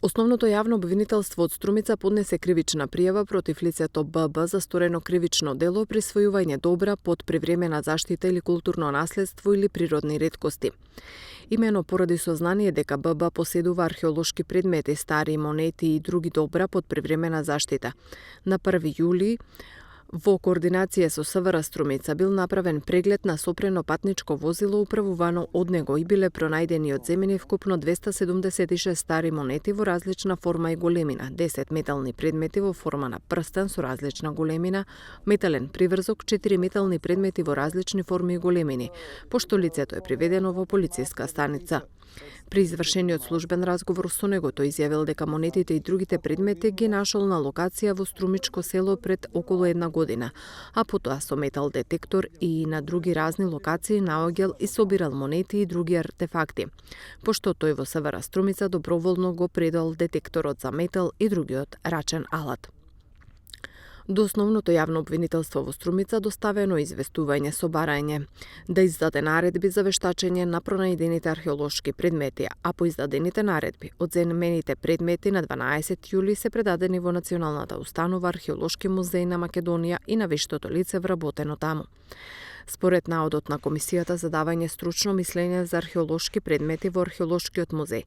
Основното јавно обвинителство од Струмица поднесе кривична пријава против лицето ББ за сторено кривично дело присвојување добра под привремена заштита или културно наследство или природни реткости. Имено поради сознание дека ББ поседува археолошки предмети, стари монети и други добра под привремена заштита. На 1 јули во координација со СВР Струмица бил направен преглед на сопрено патничко возило управувано од него и биле пронајдени од земјини вкупно 276 стари монети во различна форма и големина, 10 метални предмети во форма на прстен со различна големина, метален приврзок, 4 метални предмети во различни форми и големини, пошто лицето е приведено во полициска станица. При извршениот службен разговор со него тој изјавил дека монетите и другите предмети ги нашол на локација во Струмичко село пред околу 1 година, а потоа со метал детектор и на други разни локации наоѓал и собирал монети и други артефакти, пошто тој во СВР Струмица доброволно го предал детекторот за метал и другиот рачен алат. До основното јавно обвинителство во Струмица доставено известување со барање да издаде наредби за вештачење на пронајдените археолошки предмети, а по издадените наредби од земените предмети на 12 јули се предадени во Националната установа Археолошки музеј на Македонија и на вештото лице вработено таму. Според наодот на Комисијата за давање стручно мислење за археолошки предмети во Археолошкиот музеј,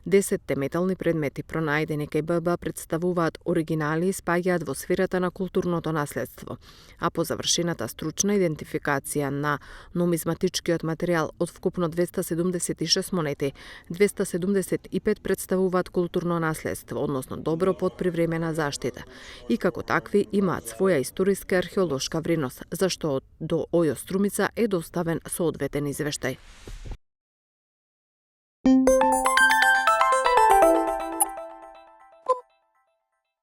10 метални предмети пронајдени кај ББ представуваат оригинали и спаѓаат во сферата на културното наследство, а по завршената стручна идентификација на нумизматичкиот материјал од вкупно 276 монети, 275 представуваат културно наследство, односно добро под привремена заштита, и како такви имаат своја историска археолошка вредност, зашто до ОЈО Струмица е доставен соодветен извештај.